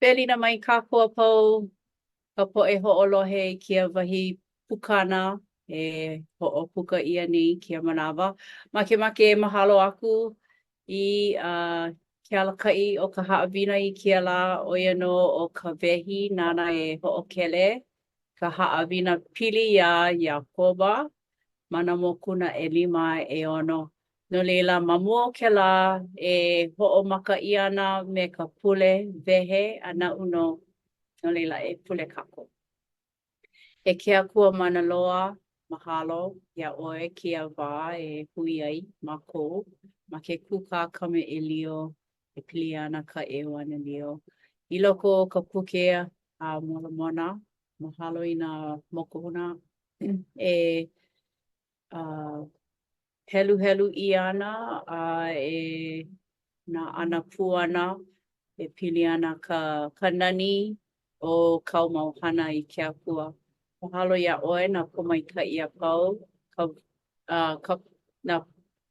Welina mai kākou a pau ka poʻe hoʻolohe i kēia wahi pukana e hoʻopuka ʻia nei kēia manawa. Makemake e mahalo aku i uh, ke alakaʻi o ka haʻawina i kēia lā, ʻo ia nō ʻo Kawehi nāna e hoʻokele ka haʻawina pili iā Iakoba ma nā mokuna ʻelima a ʻeono. No laila, ma mua o kēlā, e hoʻomaka ʻia ana me ka pule wehe a naʻu nō. No laila, e pule kākou. E ke Akua mana loa, mahalo iā ʻoe kēia wā e hui ai mākou ma ke kūkā kamaʻilio e pili ana ka ʻEuanelio. I loko o ka puke a Molomona, mahalo i nā mokuna e uh, heluhelu ʻia ana a e nānā pū ana e pili ana ka, ka nani o kāu mau hana i ke Akua. Mahalo iā ʻoe nā pōmaikaʻi a pau, ka, uh, ka, nā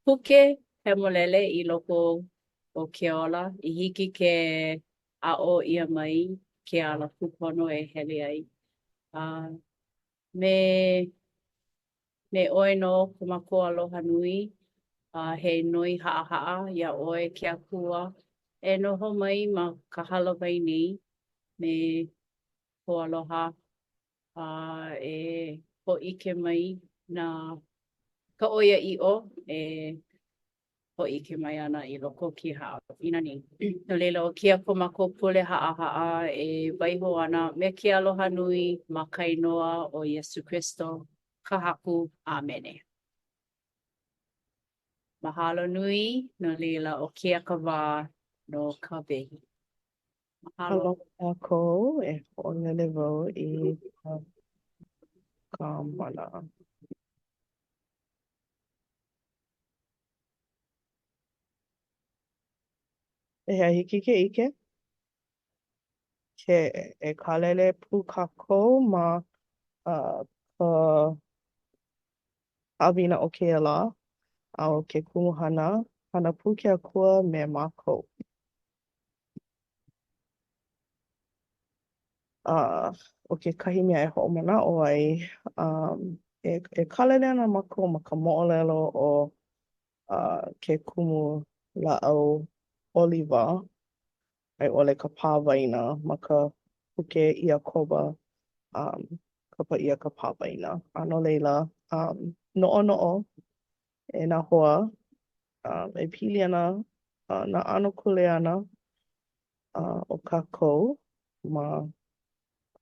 puke hemolele i loko o ke ola i hiki ke aʻo ʻia mai ke ala kūpono e hele ai. Uh, me me ʻoe nō ko mākou aloha nui, a he noi haʻahaʻa iā ʻoe ke Akua e noho mai ma ka hālāwai nei me kou aloha a e hōʻike mai nā ka ʻoiaʻiʻo e hōʻike mai ana i loko o kēia haʻawina nei. No laila, ʻo kēia ko mākou pule haʻahaʻa e waiho ana me ke aloha nui ma ka inoa ʻo Iesū Kristo, ka Haku. ʻĀmene. Mahalo nui, no laila, ʻo kēia ka wā no ka wehi. Mahalo. Aloha kākou, e hoʻolele wau i ka kāmana. Pehea, hiki ke ʻike? Ke e kālele pū kākou ma uh, ka haʻawina o kēia lā, a ʻo ke kumuhana, hana pū ke Akua me mākou. A ʻo kekahi mea e hoʻomanaʻo ai, um, e, e kālele ana mākou ma ka moʻolelo o uh, ke kumu lāʻau ʻoliva, a i ʻole ka pā waina ma ka puke Iakoba, um, kapa ʻia ka pā waina. A no laila, um, noʻonoʻo e nā hoa, um, e pili ana uh, nā ʻano kuleana uh, o kākou ma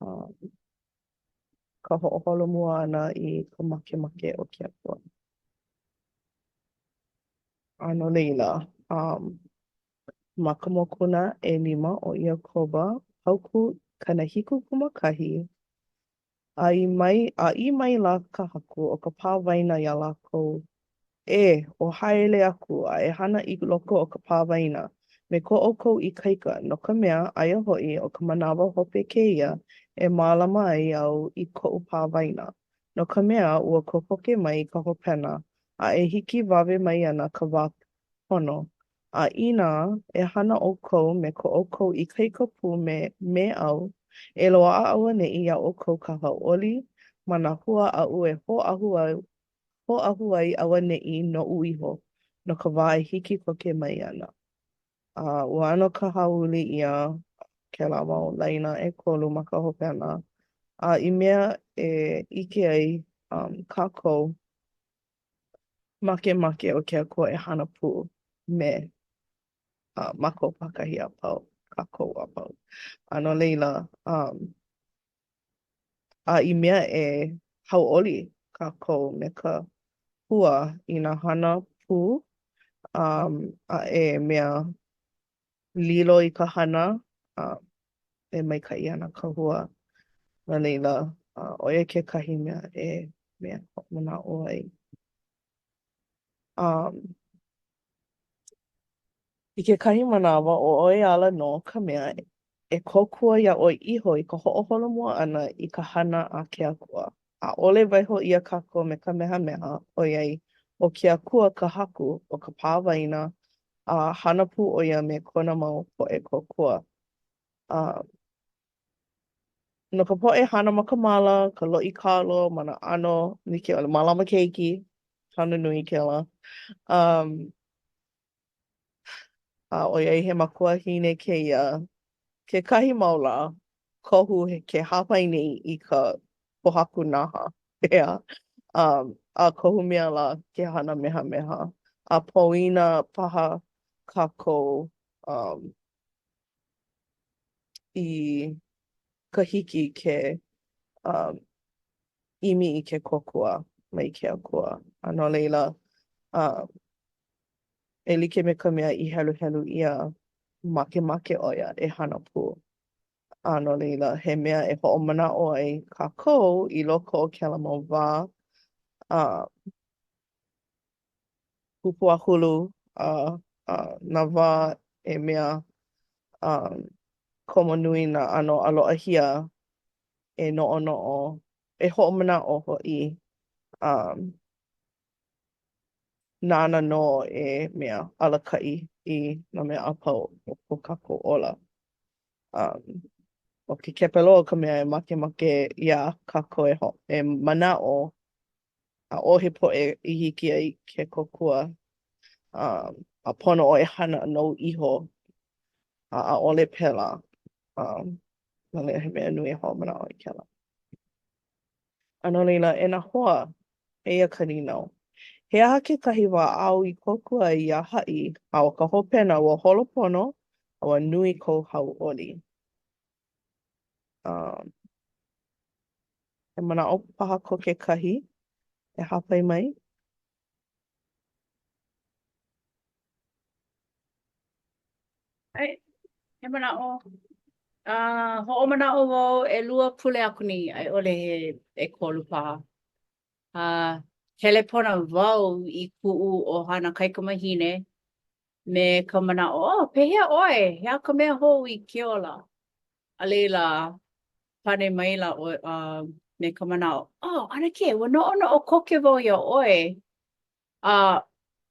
um, ka hoʻoholomua ʻana i ka makemake o ke Akua. A no laila, um, ma ka mokuna ʻelima o Iakoba, paukū 71, A i mai, a ʻī maila ka Haku o ka pā waina iā lākou, E, ō haele aku a e hana i loko o ka pā waina, me ko ʻoukou ikaika, no ka mea, aia hoʻi, ʻo ka manawa hope kēia e mālama ai au i koʻu pā waina, no ka mea, ua kokoke mai ka hopena, a e hikiwawe mai ana ka wā pono, A inā e hana ʻoukou me ko ʻoukou ikaika pū me, me au, e loaʻa auaneʻi iā ʻoukou ka hauʻoli ma nā hua aʻu e hōʻahu ai, hōʻahu ai auaneʻi noʻu iho, no ka wā e hiki koke mai ana. A ua ʻano kahauli ʻia kēlā mau laina ʻekolu ma ka hopena, a i mea e ʻike ai um, kākou, Makemake ʻo ke Akua e hana pū me uh, mākou pākahi a pau, kākou a pau. A no laila, um, a i mea e hauʻoli kākou me ka hua i nā hana pū, um, a e mea lilo i ka hana, um, e maikaʻi ana ka hua. No laila, uh, ʻo ia kekahi mea e mea hoʻomanaʻo ai. Um, I kekahi manawa, ʻo ʻoe ala nō ka mea e kōkua iā ʻoe iho i ka hoʻoholomua ʻana i ka hana a ke Akua. ʻAʻole waiho ʻia kākou me ka mehameha, ʻoiai, ʻo ke Akua ka haku o ka pā waina a hana pū ʻo ia me kona mau poʻe kōkua. A. No ka poʻe hana ma ka māla, ka loʻi kalo ma nā ʻano like ʻole, mālama keiki, hana nui kēlā. Um, a ʻoiai he makuahine kēia, kekahi mau lā, kohu ke hāpai nei i ka pōhaku nahā, ʻeā? Um, a kohu mea lā ke hana mehameha. A poina paha kākou um, i ka hiki ke um, ʻimi i ke kōkua mai ke Akua. A no laila, um, e like me ka mea i heluhelu ʻia, makemake ʻo ia e hana pū. A no laila, he mea e hoʻomanaʻo ai kākou i loko o kēlā mau wā um, pupuāhulu a a nā wā e mea um komo nui nā ʻano ʻaloʻahia e noʻonoʻo, e hoʻomanaʻo hoʻi um nāna nō e mea alakaʻi i nā mea a pau o ko kākou ola. Um ʻo ke kepelō ka mea e makemake iā kākou e ho- e manaʻo ʻaʻohe poʻe i hiki ai ke kōkua um, a pono ʻoe e hana nou iho a ʻaʻole pēlā. Um, no laila, he mea nui e hoʻomanaʻo i kēlā. A no laila, e nā hoa, eia ka nīnau. He aha kekahi wā āu i kōkua ai iā haʻi a ʻo ka hopena ua holo pono a ua nui kou hauʻoli? Um, he manaʻo paha ko kekahi e hāpai mai? ʻAe, he manaʻo. Uh, hoʻomanaʻo wau ʻelua pule aku nei, a i ʻole he ʻekolu paha. Uh, kelepona wau i kuʻu ʻohana kaikamahine me ka manaʻo, oh, pehea ʻoe? He aha ka mea hou i ke ola? A laila, pane maila ʻo uh, me ka manaʻo, oh, ʻanakē, ua noʻonoʻo koke wau iā ʻoe. A uh,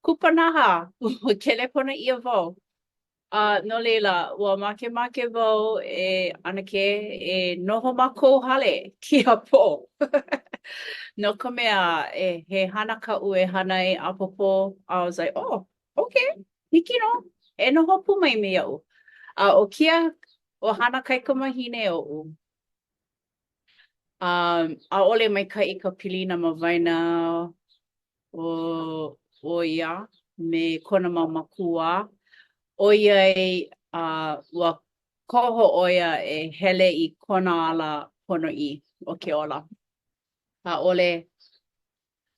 kupanaha, ua kelepona ʻia wau. A uh, no laila, ua makemake wau e ʻanakē e noho ma kou hale kēia pō. No ka mea, e, he hana kaʻu e hana ai ʻapōpō. I was like, oh, okay, hiki nō, e noho pū mai me iaʻu. A ʻo kēia ʻohana kaikamahine oʻu, um, ʻaʻole maikaʻi ka pilina ma waena o ʻo ia me kona mau mākuā, ʻoiai uh, ua koho ʻo ia e hele i kona ala ponoʻī o ke ola. ʻAʻole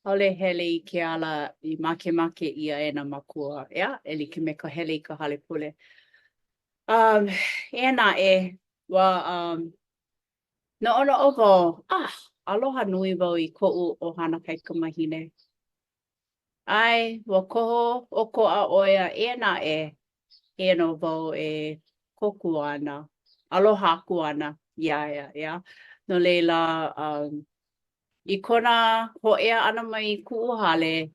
ʻAʻole hele i ke ala i makemake ʻia e nā mākua, ʻeā, e like me ka hele i ka hale pule. Um, eia naʻe, ua um, noʻonoʻo wau, ah, aloha nui wau i koʻu ʻohana kaikamahine. ʻAe, ua koho ʻokoʻa ʻo ia, eia naʻe, eia nō wau e kōkua ana, aloha aku ana iā ia, ʻeā. No laila, um, I kona hōʻea ʻana mai i kuʻu hale,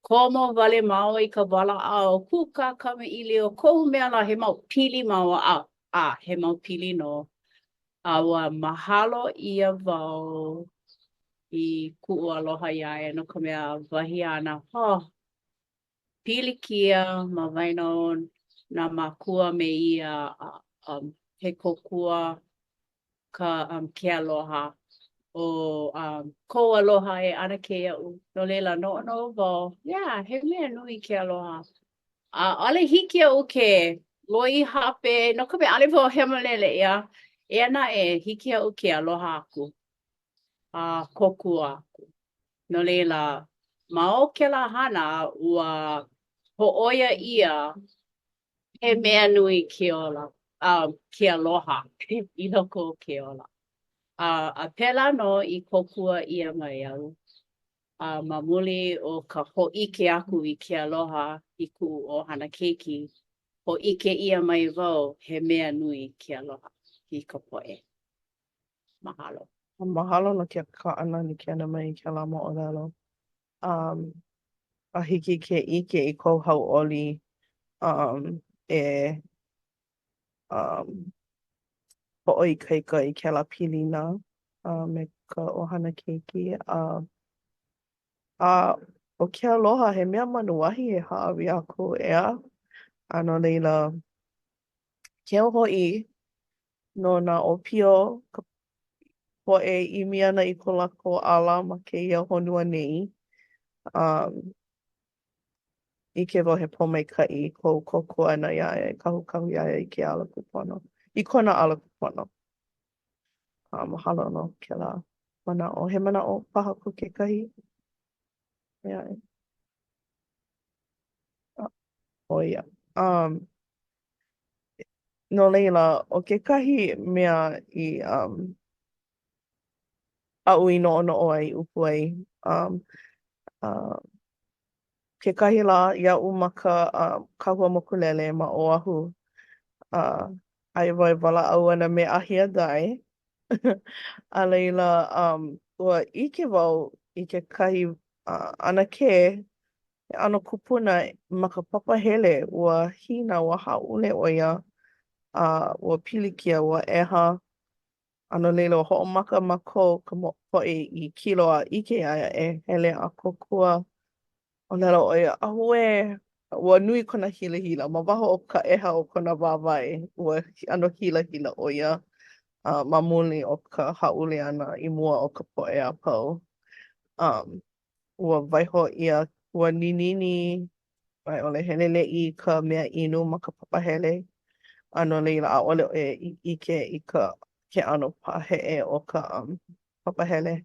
komo wale māua i ka walaʻau, kūkā kamaʻilio, kohu mea lā he mau pili māua, a, a he mau pili nō. A ua mahalo ʻia wau i kuʻu aloha iā ia no ka mea, wahi āna, oh, pilikia ma waena o nā mākua me ia, a um, he kōkua ka um, ke aloha. ʻO um, kou aloha e ʻanakē iaʻu. No laila, noʻonoʻo wau, yeah, he mea nui ke aloha. ʻAʻole hiki iaʻu ke loihape, no ka mea, ʻaʻole wau hemolele, ʻeā. Eia naʻe, hiki iaʻu ke aloha aku a kōkua aku. No laila, ma o kēlā hana, ua hōʻoia ʻia He mea nui ke ola, um, ke aloha i loko o ke ola. A, a pēlā nō i kōkua ʻia mai au. A ma muli o ka hōʻike aku i ke aloha i kuʻu ʻohana keiki, hōʻike ʻia mai wau he mea nui ke aloha i ka poʻe. Mahalo. Mahalo no ke kaʻana like ʻana mai i kēlā moʻolelo. Um, a hiki ke ʻike i kou hauʻoli um, e um, hoʻoikaika i kēlā pilina a me ka ʻohana keiki. A a ʻo ke aloha, he mea manuahi e hāʻawi aku, ʻeā? A no laila, keu hoʻi no nā ʻōpio, ka poʻe e ʻimi ana i ko lākou ala ma kēia honua nei um ʻike wau he pōmaikaʻi kou kōkua ʻana iā ia e kahukahu iā ia i ke ala kūpono, i kona ala kūpono. A mahalo no kēlā manaʻo. He manaʻo paha ko kekahi? ʻĒ aʻe. ʻO ia. Um, no laila, ʻo kekahi mea i um aʻu i noʻonoʻo ai, ʻupu ai, um, uh, kekahi lā iaʻu ma ka uh, kahua mokulele ma Oʻahu, uh, aia wau e walaʻau ana me Ahia Dye. A laila, um, ua ʻike wau i kekahi uh, ʻanakē, he ʻano kupuna ma ka papahele, ua hina, ua hāʻule ʻo ia, a ua pilikia, ua ʻeha. A no laila, ua hoʻomaka mākou ka poʻe i kilo a ʻike iā ia e hele a kōkua. ʻŌlelo ʻo ia, Auē! Ua nui kona hilahila. Ma waho o ka ʻeha o kona wāwae, ua ʻano hilahila ʻo ia a ma muli o ka hāʻule ʻana i mua o ka poʻe a pau. Um, ua waiho ʻia, ua ninini a i ʻole heleleʻi ka mea inu ma ka papahele, a no laila ʻaʻole ʻo ia i ʻike i ka ke ʻano paheʻe o ka um papahele.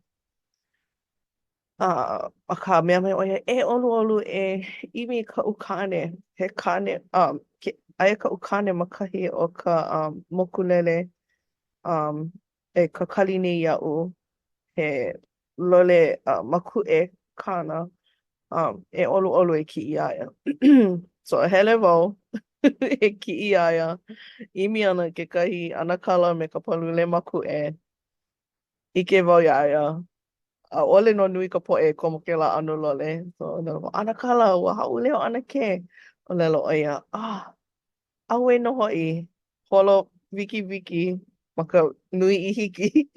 A akā, mea mai ʻo ia, E ʻoluʻolu, e ʻimi i kaʻu kāne. He kāne, um, ke, aia kaʻu kāne ma kahi o ka um mokulele um e kakali nei iaʻu. He lole uh, makuʻe kāna. Um, e ʻoluʻolu e kiʻi iā ia. So hele wau e kiʻi iā ia. ʻImi ana kekahi ʻanakala me ka pālule makuʻe. ʻIke wau iā ia. ʻAʻole nō nui ka poʻe e komo kēlā ʻano lole. So ʻōlelo wau, ʻAnakala, ua hāʻule ʻo ʻAnakē. ʻŌlelo ʻo ia, Ah, Auē nō hoʻi, holo wikiwiki ma ka nui i hiki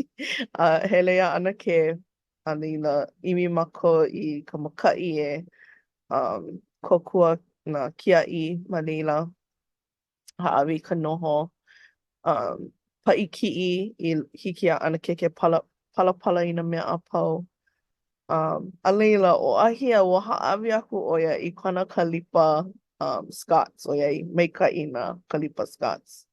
a hele iā ʻAnakē, a laila ʻimi mākou i ka mākaʻi e um kōkua nā kiaʻi ma laila, hāʻawi i ka noho, um paʻi kiʻi i hiki iā ʻAnakē ke pala palapala i nā mea a pau. Um, a laila, ʻo Ahia, ua hāʻawi aku ʻo ia i kona kalipa um, Scott's, ʻoiai, maikaʻi nā kalipa Scott's.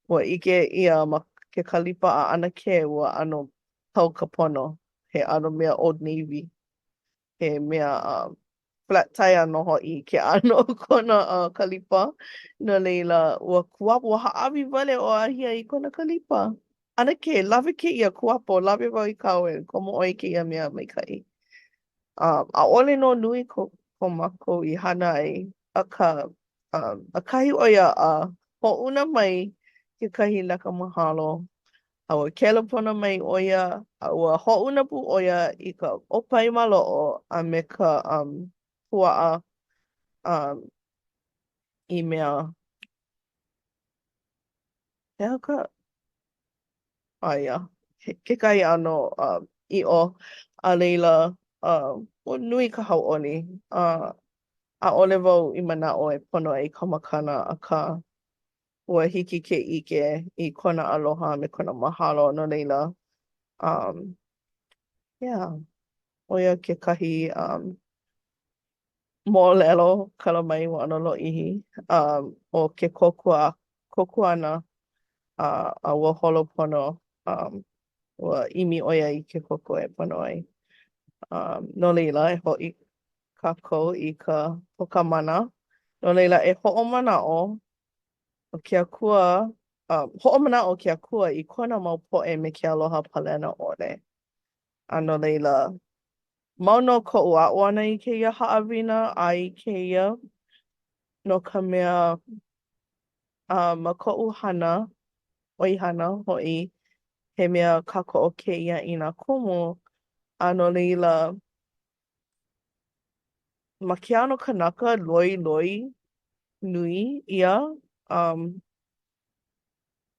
Ua ʻike ʻia ma ke kalipa a ʻAnakē, ua ʻano pau ka pono, he ʻano mea Old Navy, he mea um, flat tire nō hoʻi ke ʻano o kona uh, kalipa. No laila, ua kuapo, ua hāʻawi wale ʻo Ahia i kona kalipa. ʻAnakē, lawe kēia kuapo, lawe wau i kāu e komo ʻoe i kēia mea maikaʻi. Um, ʻaʻole nō nui ko, ko mākou i hana ai, akā, um, ʻakahi ʻo ia a hoʻouna mai kekahi leka mahalo a ua kelepona mai ʻo ia, a ua hoʻouna pū ʻo ia i ka ʻōpae maloʻo a me ka um, puaʻa um, i mea He aha ka aia kekahi ʻano um, ʻiʻo a laila um, ua nui ka hauʻoli. Uh, ʻaʻole wau i manaʻo e pono ai ka makana, akā ua hiki ke ʻike i kona aloha a me kona mahalo no laila um, yeah, ʻo ia kekahi um, moʻolelo kala mai ua ʻano lōʻihi um, o ke kōkua kōkua ʻana a, a ua holo pono um, ua ʻimi ʻo ia i ke kōkua e pono ai. Um, no laila, e hoʻi kākou i ka Pōkā Mana. No laila, e hoʻomanaʻo ʻo ke Akua, um, hoʻomanaʻo ke Akua i kona mau poʻe me ke aloha palena ʻole. A no laila, mau nō koʻu aʻo ʻana i kēia haʻawina a i kēia, no ka mea, a ma koʻu hana, ʻoihana hoʻi, he mea kākoʻo kēia i nā kumu, a no laila, ma ke ʻano kanaka, loiloi nui ʻia, um.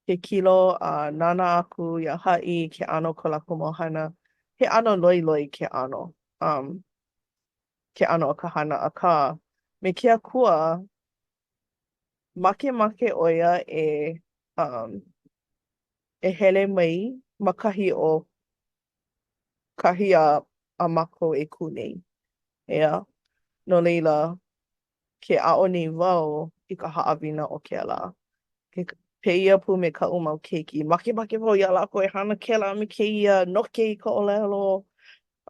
ke kilo a nānā aku iā haʻi i ke ʻano o ko lākou mau hana. He ʻano loiloi ke ʻano um ke ʻano o ka hana, akā me ke Akua, makemake ʻo ia e um e hele mai ma kahi o kahi a a mākou e kū nei, ʻeā? No laila, ke aʻo nei wau i ka haʻawina o kēlā. Pēia pū me kaʻu mau keiki. Makemake wau iā lākou e hana kēlā me kēia, noke i ka ʻōlelo,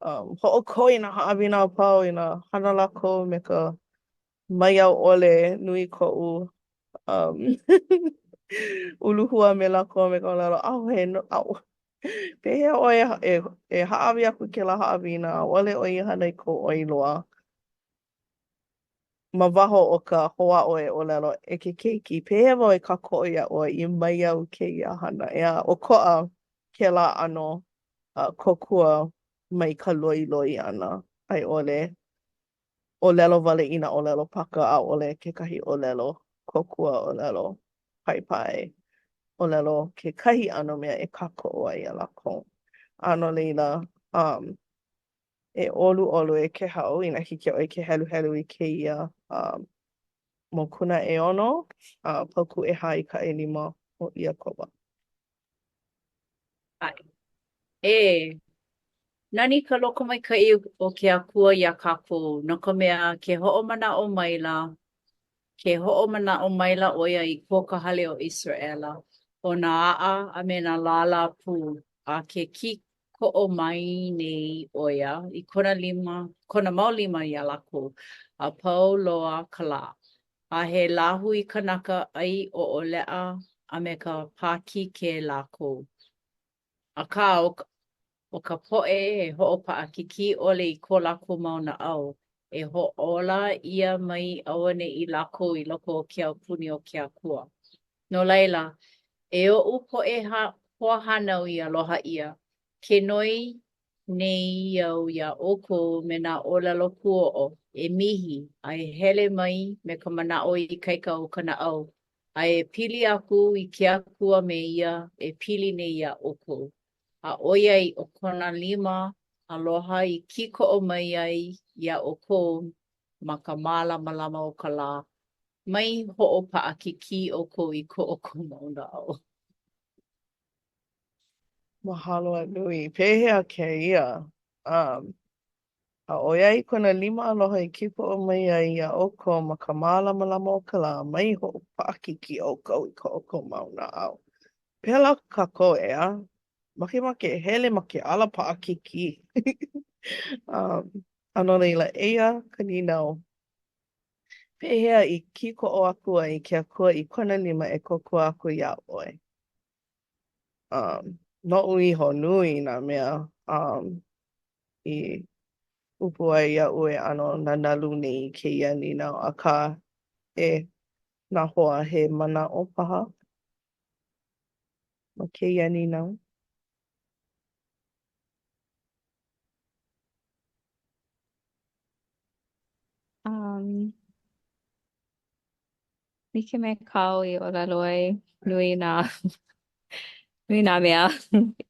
um hoʻokō i nā haʻawina a pau inā hana lākou me ka maiau ʻole, nui koʻu um uluhua me lākou me ka ʻōlelo, ʻaʻohe no, pehea ʻoe e e hāʻawi aku i kēlā haʻawina, ʻaʻole ʻoe i hana i kou ʻoi loa. Ma waho o ka hoʻāʻo e ʻōlelo, e ke keiki, pehea wau e kākoʻo iā ʻoe i maiau kēia hana, ʻeā? ʻOkoʻa kēlā ʻano kōkua mai ka loiloi ʻana a i ʻole ʻōlelo wale i nā ʻōlelo paka, ʻaʻole kekahi ʻōlelo kōkua, ʻōlelo paipai, ʻōlelo kekahi ʻano mea e kākoʻo ai iā lākou. A no laila, um, E ʻoluʻolu e Kēhau, inā hiki iā ʻoe ke heluhelu i kēia um, mokuna ʻeono, a paukū ʻehā i ka ʻelima o Iakoba. ʻAe. E, nani ka lokomaikaʻi o ke Akua iā kākou, no ka mea, ke hoʻomanaʻo maila, ke hoʻomanaʻo maila ʻo ia i ko ka hale o ʻIseraʻela, ʻo nā aʻa a me nā lālā pū, a ke kīkoʻo mai nei ʻo ia i kona lima, kona mau lima iā lākou, a pau loa ka lā. A he lāhui kanaka ʻai ʻoʻoleʻa a me ka pākīkē lākou. Akā, ʻo ka poʻe e hoʻopaʻakikī ʻole i ko lākou mau naʻau, e hoʻōla ʻia mai auaneʻi lākou i loko o ke aupuni o ke Akua. No laila, e oʻu poʻe hoahānau i aloha ʻia, ke noi nei au iā ʻoukou me nā ʻōlelo kūoʻo, e mihi, a e hele mai me ka manaʻo ikaika o ka naʻau, a e pili aku i ke Akua me ia e pili nei iā ʻoukou. A ʻoiai ʻo kona lima aloha i kīkoʻo mai ai iā ʻoukou ma ka mālamalama o ka lā, mai hoʻopaʻakikī ʻoukou i ko ʻoukou mau naʻau. Mahalo a nui. Pehea kēia? Um, A ʻoiai kona lima aloha i kīkoʻo mai ai iā ʻoukou ma ka mālamalama o ka lā, mai hoʻopaʻakikī ʻoukou i ko ʻoukou mau naʻau. Pēlā kākou, ʻeā? Makemake e hele ma ke ala paʻakikī. Um, a no laila, eia ka nīnau. Pehea i kīkoʻo aku ai ke Akua i kona lima e kōkua aku iā ʻoe? Um, noʻu iho, nui nā mea um, i ʻupu ai iaʻu e ʻano nanalu nei i kēia nīnau, akā, e nā hoa, he manaʻo paha no kēia nīnau? Um, like me kāu i ʻōlelo ai, nui nā nui nā mea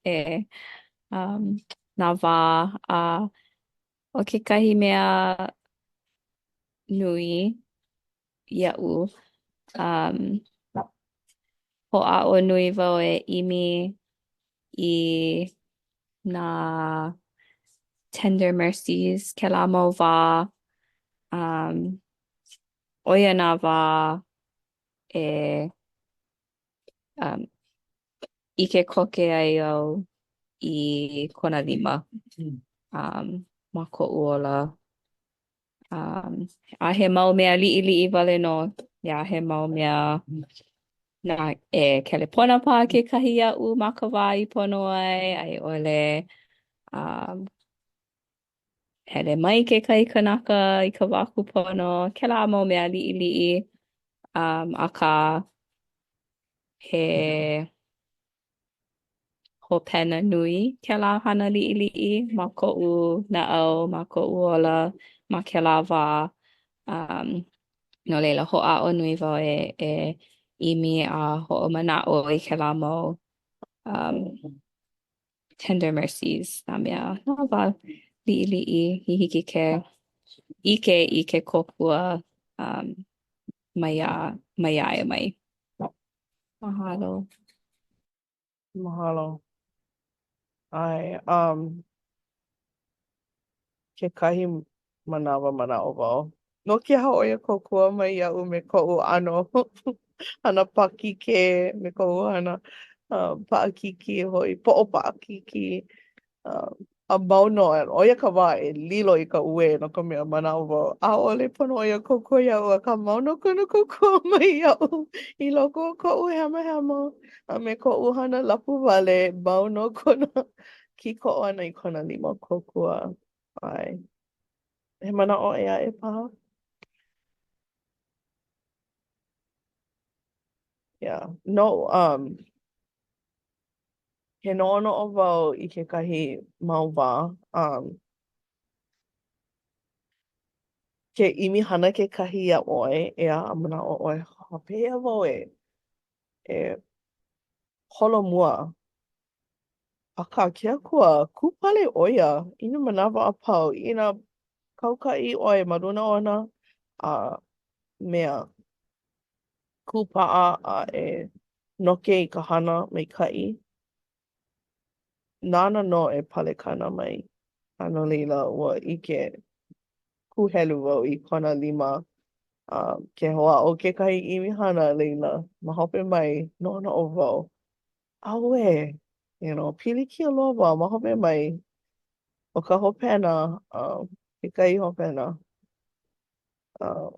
e um nā wā a ʻo kekahi mea nui iaʻu um hoʻāʻo nui wau e ʻimi i nā tender mercies kēlā mau wā um ʻo ia nā wā e um ʻike koke ai au i kona lima um ma koʻu ola. Um a he mau mea liʻiliʻi wale nō, yeah he mau mea na e kelepona paha kekahi iaʻu ma ka wā i pono ai a i ʻole um hele mai kekahi kanaka i ka wā kūpono, kēlā mau mea liʻiliʻi um akā he hopena nui kēlā hana liʻiliʻi ma koʻu naʻau, ma koʻu ola ma kēlā wā um no laila hoʻāʻo nui wau e e ʻImi a hoʻomanaʻo i kēlā mau um tender mercies nā mea, nā wā liʻiliʻi i hiki ke ʻike i ke kōkua um maiā maiā ia mai. Mahalo. Mahalo. ʻAe, um, kekahi manawa manaʻo wau, no ke aha ʻo ia kōkua mai iaʻu me koʻu ʻano hana pākīkē, me koʻu hana um paʻakikī hoʻi, poʻo paʻakikī. Um a mau nō, ʻo ia ka wā e lilo i ka uē no ka mea manaʻo wau ʻaʻole pono ʻo ia kōkua iaʻu akā mau nō kona kōkua mai iaʻu i loko o koʻu hemahema a me koʻu hana lapuwale, mau nō kona kīkoʻo ʻana i kona lima kōkua. ʻAe. He manaʻo ʻē aʻe paha? Yeah. No, um, ke noʻonoʻo wau i kekahi mau wā, um, ke ʻimi hana kekahi iā ʻoe, ʻeā, a manaʻo ʻoe, pehea wau e e holomua? Akā, ke Akua, kūpale ʻo ia i nā manawa a pau. Inā kaukaʻi ʻoe ma luna ona a mea kūpaʻa a e noke i ka hana maikaʻi, nāna nō e palekana mai. A no laila, ua ʻike kūhelu wau i kona lima a ke hoʻāʻo kekahi ʻimi hana a laila ma hope mai noʻonoʻo wau, Auē, you know, pilikia loa wau ma hope mai o ka hopena, um, kekahi hopena, um,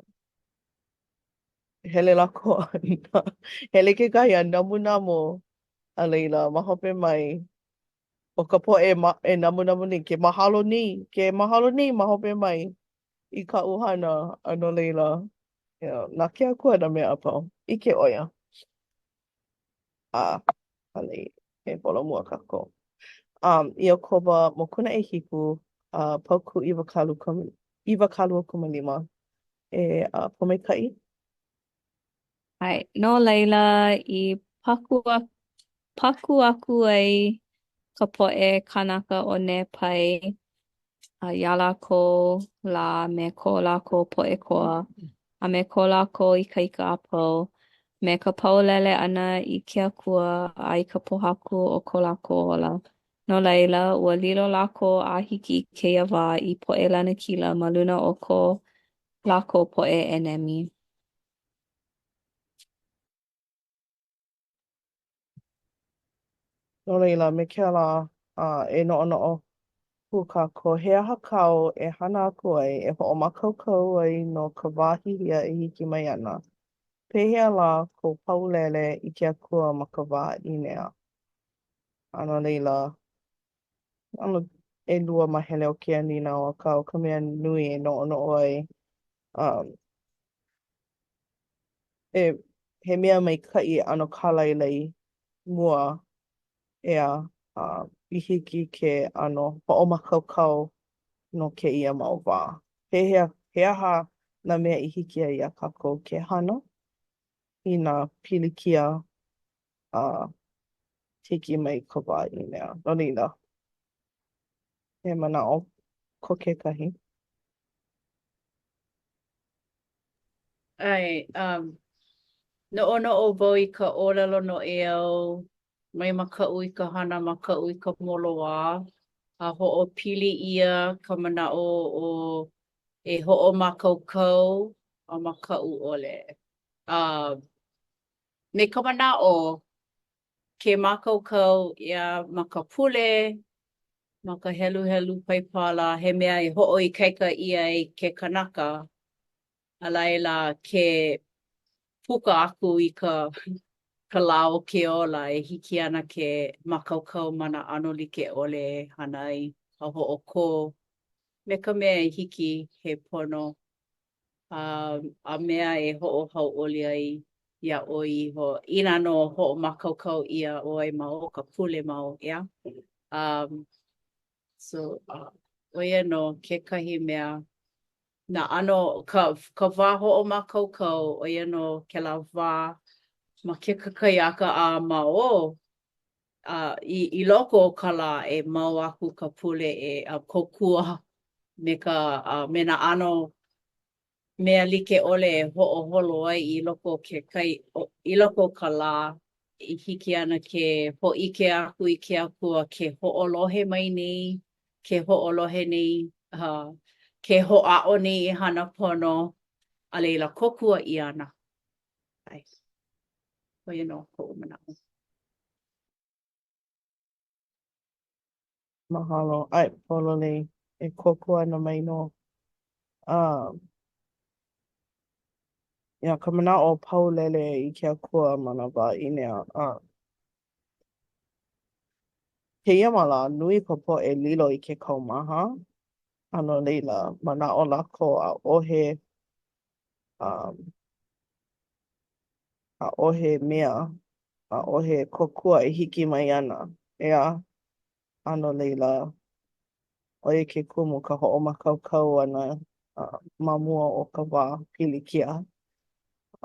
hele lākou a hele kekahi a namunamu a laila ma hope mai o ka poʻe ma, e namunamu nei, ke mahalo nei, ke mahalo nei ma hope mai i kaʻu hana, a no laila, you know, na ke Akua nā mea a pau. ʻIke ʻo ia. A a e holomua kākou. Um, Iakoba, mokuna ʻehiku, uh, paukū 25 e uh, Pōmaikaʻi. ʻAe, no laila i paku paku aku ai ka poʻe kānaka o Nepai iā lākou lā me ko lākou poʻe koa, a me ko lākou ikaika a pau, me ka paulele ʻana i ke Akua a i ka pōhaku o ko lākou ola. No laila, ua lilo lākou a hiki i kēia wā i poʻe lanakila ma luna o ko lākou poʻe ʻenemi. No laila, me kēlā, e noʻonoʻo pū kākou, he aha kāu e hana aku ai e hoʻomākaukau ai no ka wā hihia e hiki mai ana? Pehea lā kou paulele i ke Akua ma ka wā ʻīnea? A no laila, ʻano ʻelua māhele o kēia nīnau, akā ʻo ka mea nui e noʻonoʻo ai, um, e he mea maikaʻi e ʻano kālailai mua, ʻeā, a i hiki ke ʻano hoʻomākaukau no kēia mau wā. Pehea, he aha nā mea i hiki ai iā kākou ke hana i nā pilikia a hiki mai ka wā ʻīnea? No laila, he manaʻo ko kekahi? ʻAe, um, noʻonoʻo wau i ka ʻōlelo noʻeau, mai makaʻu i ka hana, makaʻu i ka moloā, a hoʻopili ʻia ka manaʻo o e hoʻomākaukau a makaʻu ʻole. Uh, me ka manaʻo, ke mākaukau ʻia ma ka pule, ma ka heluhelu Paipala, he mea e hoʻoikaika ʻia ai ke kanaka, a laila ke puka aku i ka ka lā o ke ola e hiki ana ke mākaukau ma nā ʻano like ʻole e hana ai a hoʻokō me ka mea e hiki he pono a a mea e hoʻohauʻoli ai iā ʻoe iho inā nō hoʻomākaukau ʻia ʻoe ma o ka pule mau, ʻeā? Um, so, uh, ʻo ia nō kekahi mea nā ʻano, ka, ka wā hoʻomākaukau, ʻo ia nō kēlā wā ma ke kakahiaka a ma ʻō, a i i loko o ka lā e mau aku ka pule e a kōkua me ka a me nā ʻano mea like ʻole e hoʻoholo ai i loko o ke kai, i loko o ka lā i hiki ana ke hōʻike aku i ke Akua ke hoʻolohe mai nei, ke hoʻolohe nei, uh, ke hoʻāʻo nei e hana pono, a laila kōkua ʻia ana. ʻAe. ʻO ia nō koʻu manaʻo. Mahalo. ʻAe, pololei. E kōkua ana mai nō. Um, yeah, ka manaʻo paulele i ke Akua ma nā wā ʻīnea. Um, kēia mau lā, nui ka poʻe lilo i ke kaumaha, a no laila, manaʻo lākou ʻaʻohe um, ʻaʻohe mea, ʻaʻohe kōkua e hiki mai ana, ʻeā? A no laila, ʻo ia ke kumu ka hoʻomākaukau ʻana uh, ma mua o ka wā pilikia.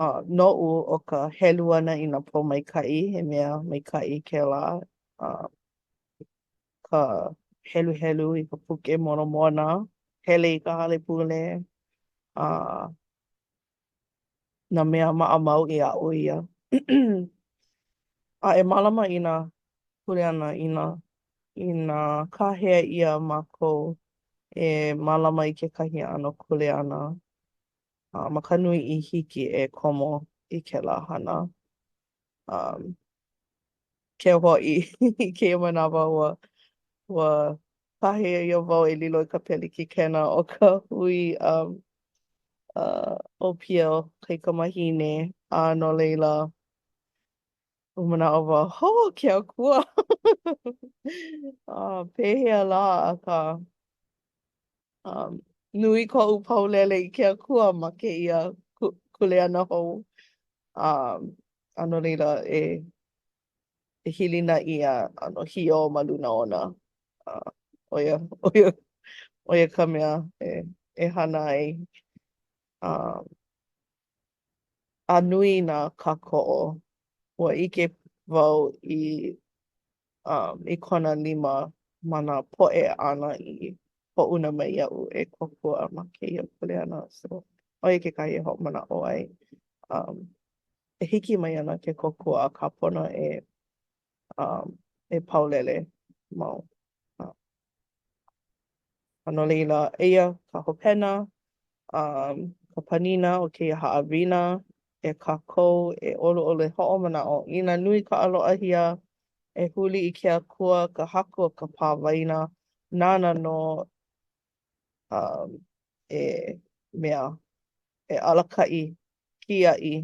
Uh, noʻu, ʻo ka helu ʻana i nā pōmaikaʻi, he mea maikaʻi kēlā. Uh, ka heluhelu i ka Puke Molomona, hele i ka hale pule, a nā mea maʻamau i aʻo ia. A e mālama i nā kuleana inā inā kāhea ʻia mākou e mālama i kekahi ʻano kuleana a ma ka nui i hiki e komo i kēlā hana. Um, keu hoʻi i kēia manawa ua ua kāhea ʻia wau e lilo i ka pelekikena o ka hui um uh ʻōpio kaikamahine a no laila ua manaʻo wau, hō ke Akua! A pehea lā akā um nui koʻu paulele i ke Akua ma kēia kuleana hou. Um, a no laila e e hilinaʻi a ʻano hiō ma luna ona. Uh, ʻo ia, ʻo ia, ʻo ia ka mea e, e hana ai. Um, a nui nā kākoʻo. Ua ʻike wau i um, i kona lima ma nā poʻe āna i hoʻouna mai iaʻu e kōkua ma kēia kuleana. So, ʻo ia kekahi e hoʻomanaʻo ai. Um, e hiki mai ana ke kōkua akā pono e um, e paulele mau. Uh, a no laila, eia ka hopena, um, ka panina o kēia haʻawina e kākou e ʻoluʻolu e hoʻomanaʻo inā nui ka ʻaloʻahia e huli i ke Akua, ka Haku o ka pā waina, nāna nō um, e mea, e alakaʻi, kiaʻi,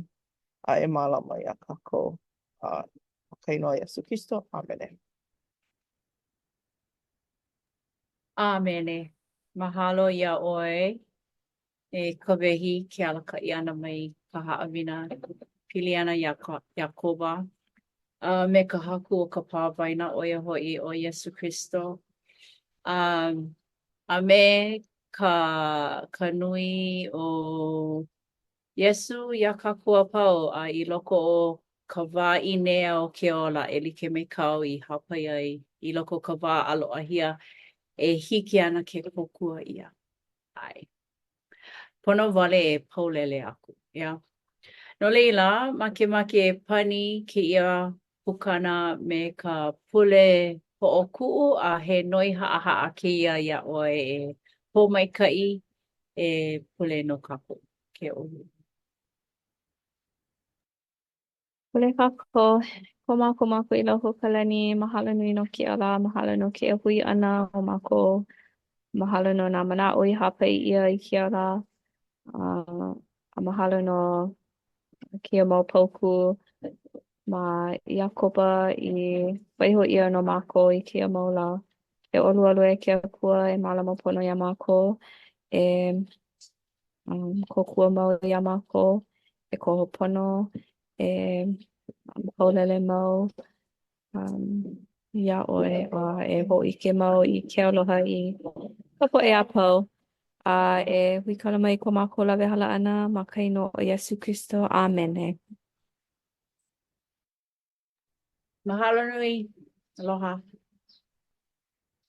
a e mālama iā kākou. Uh, ma ka inoa Iesū Kristo, ʻāmene. ʻĀmene. Mahalo iā ʻoe e Kawehi ke alakaʻi ʻana mai i ka haʻawina pili ana iā Iakoba a me ka Haku o ka pā waina ʻo ia hoʻi ʻo Iesū Kristo. A, a me ka, ka nui o Iesū iā kākou a pau a i loko o ka wā ʻīnea o ke ola e like me kāu i hāpai ai i loko o ka wā ʻaloʻahia e hiki ana ke kōkua ʻia. ʻAe. Pono wale e paulele aku, ʻeā? No laila, makemake e pani kēia pukana me ka pule hoʻokuʻu a he noi haʻahaʻa kēia iā ʻoe e pōmaikaʻi e pule no kākou. Ke ʻolu. Pule kākou, ko mākou Makua i loko o ka lani, mahalo nui no kēia lā, mahalo no kēia hui ʻana o mākou, mahalo no nā manaʻo i hāpai ʻia i kēia lā, a mahalo no kēia mau paukū ma Iakoba i waiho ʻia no mākou i kēia mau lā. E ʻoluʻolu e ke Akua e mālama pono iā mākou, e um, kōkua mau iā mākou, e koho pono, e paulele mau um, iā ʻoe a e hōʻike mau i ke aloha i ka poʻe a pau. A e huikala mai i ko mākou lawehala ʻana ma ka inoa o Iesū Kristo. ʻĀmene. Mahalo nui. Aloha.